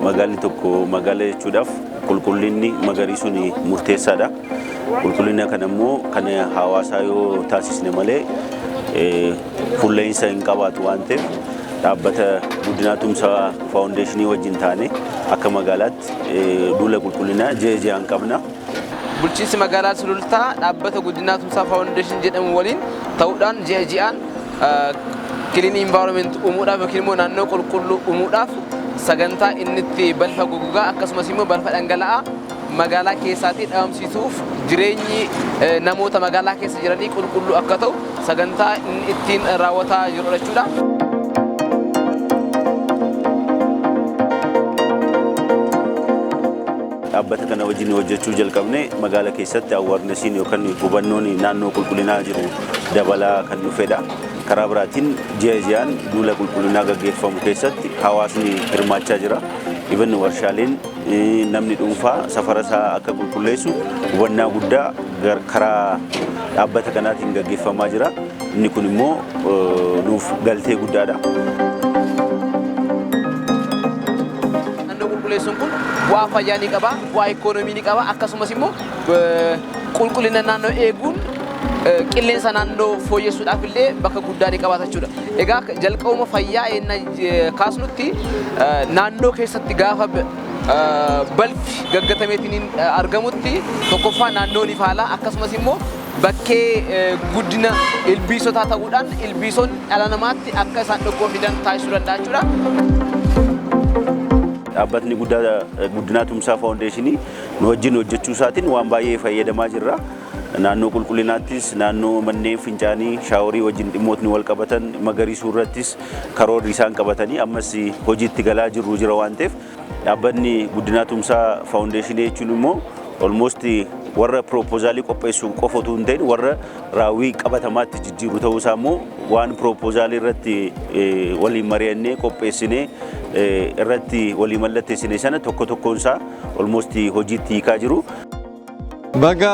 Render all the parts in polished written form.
Magaalli tokko magaala jechuudhaaf qulqullinni magariisuun murteessaadha. Qulqullina kana immoo kan hawaasaa yoo taasisne malee fuulla'insa hin qabaatu waan ta'eef, dhaabbata Guddinaa Tumsaa Faawundeeshinii wajjin taane akka magaalaatti duula qulqullinaa ji'a ji'aan qabna. Bulchiinsi magaalaa Sulultaa dhaabbata Guddinaa Tumsaa Faawundeeshin jedhamu waliin ta'uudhaan ji'a ji'aan clean environment uumuudhaaf yookiin immoo naannoo qulqulluu uumuudhaaf sagantaa inni itti balfa gogaa akkasumas immoo balfa dhangala'aa magaalaa keessaatii dhabamsiisuuf, jireenyi namoota magaalaa keessa jiranii qulqulluu akka ta'u sagantaa inni ittiin raawwataa jirudha jechuudha. Dhaabbata kana wajjin hojjechuu jalqabne, magaala keessatti awarenessiin yookaan hubannoon naannoo qulqullinaa jiru dabalaa kan dhufedha. Karaa biraatiin ji'a ji'aan duula qulqullinaa gaggeeffamu keessatti hawaasni hirmaachaa jira. Even warshaaleen, namni dhuunfaa safara isaa akka qulqulleessu hubannaa guddaa karaa dhaabbata kanaatiin gaggeeffamaa jira. Inni kun immoo nuuf galtee guddaadha. Naannoo qulqulleessuun kun bu'aa fayyaa ni qaba, bu'aa ikoonoomii ni qaba, akkasumas immoo qulqullina naannoo eeguun qilleensa naannoo fooyyessuudhaaf illee bakka guddaa ni qabaata jechuudha. Egaa jalqabuma fayyaa ennaa kaasnutti, naannoo keessatti gaafa balfi gaggatameetiin argamutti, tokkoffaa naannoo ni faala, akkasumas immoo bakkee guddina ilbiisotaa ta'uudhaan ilbiisonni dhala namaatti akka isaan dhukkuba fidan taasisuu danda'a jechuudha. Dhaabbatni Guddinaa Tumsaa Faawundeeshinii nu wajjin hojjechuu isaatiin waan baay'ee fayyadamaa jirra. Naannoo qulqullinaattis, naannoo manneen fincaanii, shaaworii wajjin dhimmootni wal qabatan magariisuu irrattis karoorri isaan qabatanii ammas hojiitti galaa jirru jira waan ta'eef, dhaabbatni Guddinaa Tumsaa Faawundeeshinii jechuun immoo almost warra piroopoozaalii qopheessu qofa otoo hin ta'in warra raawwii qabatamaatti jijjiiru ta'uu isaa immoo waan piroopoozaalii irratti waliin mari'annee qopheessinee irratti walii mallatteessine sana tokko tokkoon isaa almost hojiitti hiikaa jiru. Baga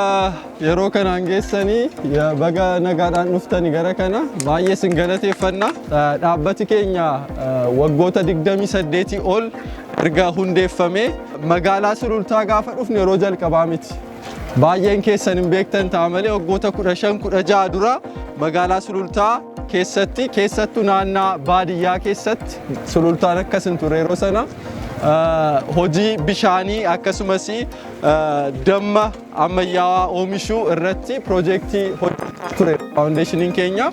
yeroo kanaan geessanii, baga nagaadhaan dhuftanii gara kana, baay'ee isin galateeffanna. Dhaabbati keenya waggoota 28 ol erga hundeeffamee, magaalaa Sulultaa gaafa dhufne yeroo jalqabaa miti. Baay'een keessan hin beektan ta'a malee, waggoota 15 16 dura magaalaa Sulultaa keessatti, keessattuu naannaa baadiyyaa keessatti, Sulultaan akkas hin turre yeroo sana, hojii bishaanii akkasumas damma ammayyaawaa oomishuu irratti piroojeektii hojjechaa ture faawundeeshiniin keenya.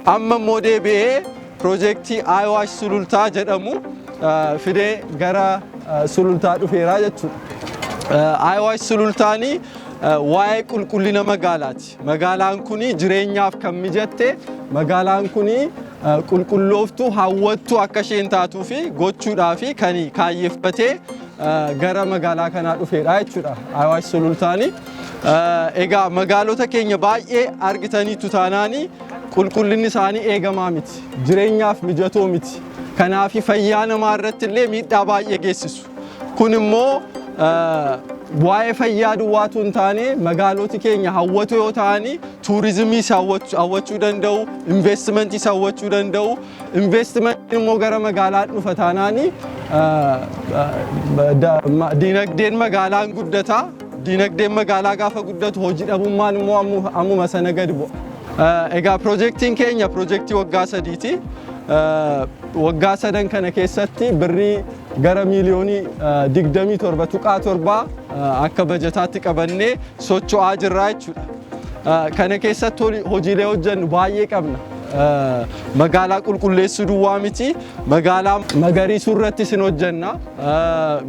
Amma immoo deebi'ee piroojeektii iWASH Sulultaa jedhamu fidee gara Sulultaa dhufeeraa jechuudha. iWASH Sulultaanii waa'ee qulqullina magaalaati. Magaalaan kuni jireenyaaf kan mijatte, magaalaan kuni qulqullooftuu, hawwattuu akka isheen taatuu fi gochuudhaa fi kan kaayyeffatee gara magaalaa kanaa dhufeedha jechuudha iWASH Sulultaanii. Egaa magaalota keenya baay'ee argitaniitu taanaanii, qulqullinni isaanii eegamaa miti. Jireenyaaf mijatoo miti. Kanaaf fayyaa namaa irratti illee miidhaa baay'ee geessisu. Kun immoo waa'ee fayyaa duwwaatu hin taane, magaaloti keenya hawwatoo yoo ta'ani tuurizimiis hawwachuu danda'u, investimentiis hawwachuu danda'u. Investimentiin immoo gara magaalaa dhufa taanaani diinagdeen magaalaan guddata. Diinagdeen magaalaa gaafa guddatu hojii dhabummaan immoo ammuma sana gadi bu'a. Egaa piroojeektiin keenya piroojeektii waggaa 3ti. Waggaa sadan kana keessatti birrii gara miiliyoonii 27.7 akka bajataatti qabannee socho'aa jirra jechuudha. Kana keessatti hojiilee hojjennu baay'ee qabna. Magaalaa qulqulleessuu duwwaa miti, magaalaa magariisuu irrattis hin hojjenna.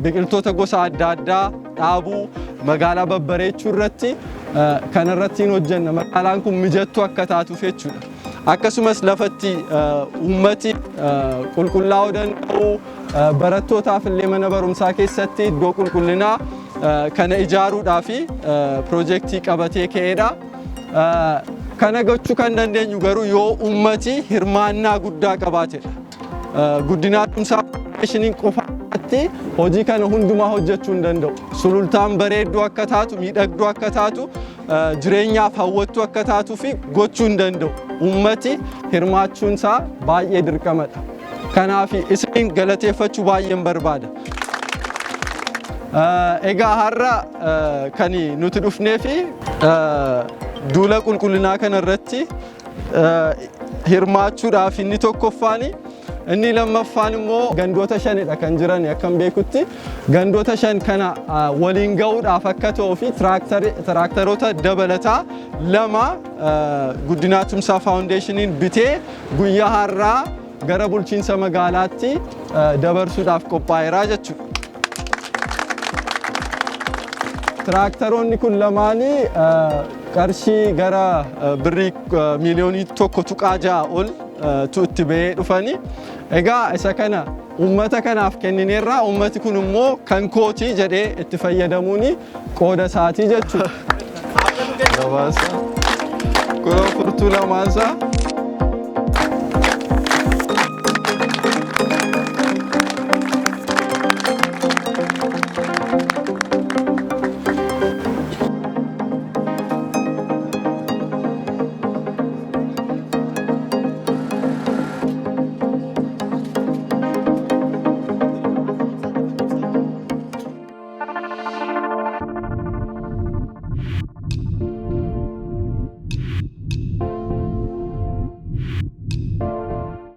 Biqiltoota gosa adda addaa dhaabuu, magaalaa babbareechuu irratti, kana irratti hin hojjenna. Magaalaan kun mijattuu akka taatuuf jechuudha. Akkasumas lafatti uummati qulqullaa'uu danda'u, barattootaaf illee mana barumsaa keessatti iddoo qulqullinaa kana ijaaruudhaa fi piroojeektii qabatee ka'eedha. Kana gochuu kan dandeenyu garuu yoo uummati hirmaannaa guddaa qabaatedha. Guddinaa Tumsaa Faawundeeshiniin qofa kophaatti hojii kana hundumaa hojjechuu hin danda'u. Sulultaan bareedduu akka taatu, miidhagduu akka taatu, jireenyaaf hawwattuu akka taatuu fi gochuu hin danda'u. Uummati hirmaachuun isaa baay'ee dirqamadha. Kanaaf isin galateeffachuu baay'een barbaada. Egaa har'a kan nuti dhufnee fi duula qulqullinaa kana irratti hirmaachuudhaaf inni tokkoffaani. Inni lammaffaan immoo gandoota shanidha kan jiran. Akkam beekutti gandoota shan kana waliin ga'uudhaaf akka ta'uu fi tiraaktaroota dabalataa lama Guddinaa Tumsaa Faawundeeshiniin bitee guyyaa har'aa gara bulchiinsa magaalaatti dabarsuudhaaf qophaa'eera jechuudha. Tiraaktaroonni kun lamaanii qarshii gara birrii miiliyoonii 1.6 ol tu itti bahee dhufani. Egaa isa kana uummata kanaaf kennineerraa, uummati kun immoo kan kootii jedhee itti fayyadamuun qooda isaatii jechuudha. Gabaasa. Kunoo furtuu lamaansaa.